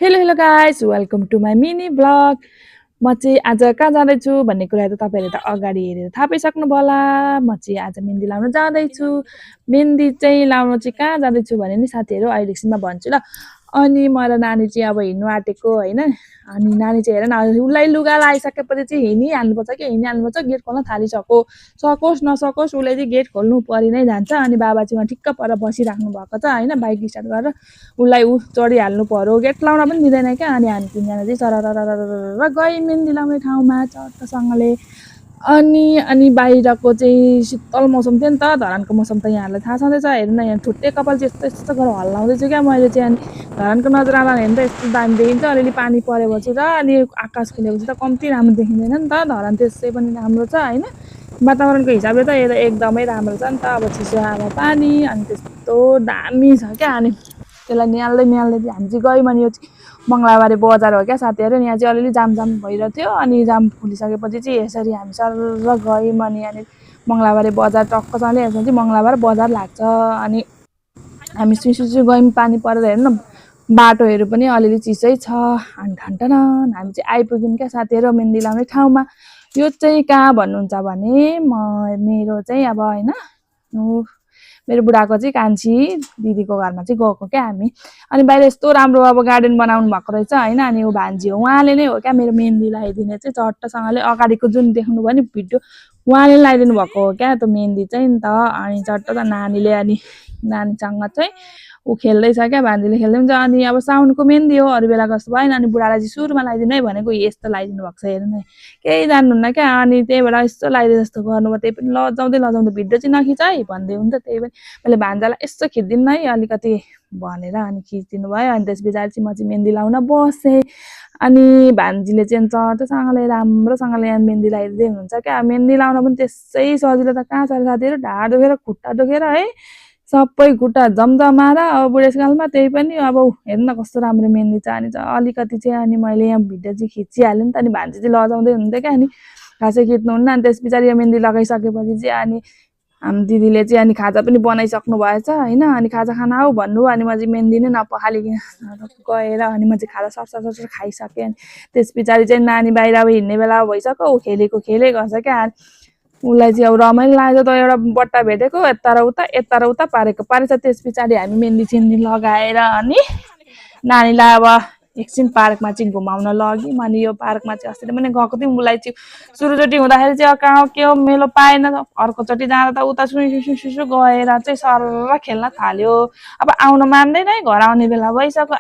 Hello hello guys welcome to my mini blog. म चाहिँ आज कहाँ जाँदैछु भन्ने कुरा त तपाईँहरूले त अगाडि हेरेर थाहा पाइसक्नुभयो होला। म चाहिँ आज मेहन्दी लाउन जाँदैछु। मेहन्दी चाहिँ लाउन चाहिँ कहाँ जाँदैछु भने नि साथीहरू अहिले एकछिनमा भन्छु ल। अनि म र नानी चाहिँ अब हिँड्नु आँटेको होइन। अनि नानी चाहिँ हेर न उसलाई लुगा लगाइसकेपछि चाहिँ हिँडिहाल्नुपर्छ कि हिँडिहाल्नुपर्छ, गेट खोल्न थालिसक्यो। सकोस् नसकोस् उसले चाहिँ गेट खोल्नु परि नै जान्छ। अनि बाबा चाहिँ ठिक्क पर बसिराख्नु भएको छ होइन, बाइक स्टार्ट गरेर उसलाई चढिहाल्नु पर्यो, गेट लाउन पनि दिँदैन क्या। अनि हामी तिनजना चाहिँ सरररररर गयौँ मेहन्दी लाउने ठाउँमा चट्टसँगले। अनि बाहिरको चाहिँ शीतल मौसम थियो नि त, धरानको मौसम त यहाँहरूलाई थाहा छँदैछ। हेर्नु न यहाँ ठुट्टे कपाल चाहिँ यस्तो यस्तो गरेर हल्लाउँदैछु क्या मैले चाहिँ। अनि धरानको नजरामा हेर्नु त यस्तो दामी देखिन्छ, अलिअलि पानी परेपछि र अनि आकाश खुलेपछि त कम्ती राम्रो देखिँदैन नि त। धरान त्यसै पनि राम्रो छ होइन, वातावरणको हिसाबले त यो एकदमै राम्रो छ नि त। अब चिसो हावा पानी अनि त्यस्तो दामी छ क्या। अनि त्यसलाई निहाल्दै निहाल्दै चाहिँ हामी चाहिँ गयौँ। अनि यो चाहिँ मङ्गलाबारी बजार हो क्या साथीहरू। यहाँ चाहिँ अलिअलि जाम भइरहेको थियो। अनि जाम खुलिसकेपछि चाहिँ यसरी हामी सरर गयौँ। अनि मङ्गलाबारी बजार टक्कसँगले यसमा चाहिँ मङ्गलाबार बजार लाग्छ। अनि हामी सुसु गयौँ, पानी परेर हेर्नु न बाटोहरू पनि अलिअलि चिसै छ। अनि ठन्टन हामी चाहिँ आइपुग्यौँ क्या साथीहरू मेहन्दी लाउने ठाउँमा। यो चाहिँ कहाँ भन्नुहुन्छ भने मेरो चाहिँ अब होइन मेरो बुढाको चाहिँ कान्छी दिदीको घरमा चाहिँ गएको क्या हामी। अनि बाहिर यस्तो राम्रो अब गार्डन बनाउनु भएको रहेछ होइन। अनि ऊ भान्जी हो, उहाँले नै हो क्या मेरो मेहन्दी लगाइदिने चाहिँ चट्टसँगले। अगाडिको जुन देख्नुभयो नि भिडियो, उहाँले लगाइदिनु भएको हो क्या त्यो मेहन्दी चाहिँ नि त। अनि चट्ट त नानीले अनि नानीसँग चाहिँ ऊ खेल्दैछ क्या, भान्जीले खेल्दै हुन्छ। अनि अब साउन्डको मेहन्दी हो, अरू बेला जस्तो भएन। अनि बुढालाई चाहिँ सुरुमा लगाइदिनु है भनेको, यस्तो लगाइदिनु भएको छ हेर्नु न, केही जान्नुहुन्न क्या। अनि त्यही भएर यस्तो लगाइदिए जस्तो गर्नुभयो, त्यही पनि लजाउँदै लजाउँदै भिडियो चाहिँ नखिच है भन्दै हुन्छ। त्यही पनि मैले भान्जालाई यसो खिचिदिनु है अलिकति भनेर अनि खिचिदिनु भयो। अनि त्यस पछाडि चाहिँ म चाहिँ मेहन्दी लाउन बसेँ। अनि भान्जीले चाहिँ चट्टसँगले राम्रोसँगले यहाँ मेहन्दी लगाइदिँदै हुनुहुन्छ क्या। मेहन्दी लाउन पनि त्यसै सजिलो त कहाँ छ साथीहरू, ढाड दुखेर खुट्टा दुखेर है सबै खुट्टा जमजमाएर अब बुढेसकालमा। त्यही पनि अब हेर्नु न कस्तो राम्रो मेहन्दी छ। अनि अलिकति चाहिँ अनि मैले यहाँ भिडियो चाहिँ खिचिहालेँ नि त। अनि भान्जी चाहिँ लजाउँदै हुनुहुन्थ्यो क्या, अनि खासै खिच्नुहुन्न। अनि त्यस पछाडि यो मेहन्दी लगाइसकेपछि चाहिँ अनि हामी दिदीले चाहिँ अनि खाजा पनि बनाइसक्नु भएछ होइन। अनि खाजा खान आऊ भन्नु, अनि म चाहिँ मेहन्दी नै नपखालिकन गएर अनि म चाहिँ खाजा सरसर खाइसकेँ। अनि त्यस पछाडि चाहिँ नानी बाहिर अब हिँड्ने बेला भइसक्यो, ऊ खेलै गर्छ क्या। उसलाई चाहिँ अब रमाइलो लाग्छ त, एउटा बट्टा भेटेको यता र उता पारेछ। त्यस पछाडि हामी मेहन्दी सेन्दी लगाएर अनि नानीलाई अब एकछिन पार्कमा चाहिँ घुमाउन लग्यौँ। अनि यो पार्कमा चाहिँ अस्ति पनि गएको थियौँ। उसलाई चाहिँ सुरुचोटि हुँदाखेरि चाहिँ कहाँ के हो मेलो पाएन, अर्कोचोटि जाँदा त उता सुसु गएर चाहिँ सरर खेल्न थाल्यो। अब आउन मान्दैन है, घर आउने बेला भइसक्यो,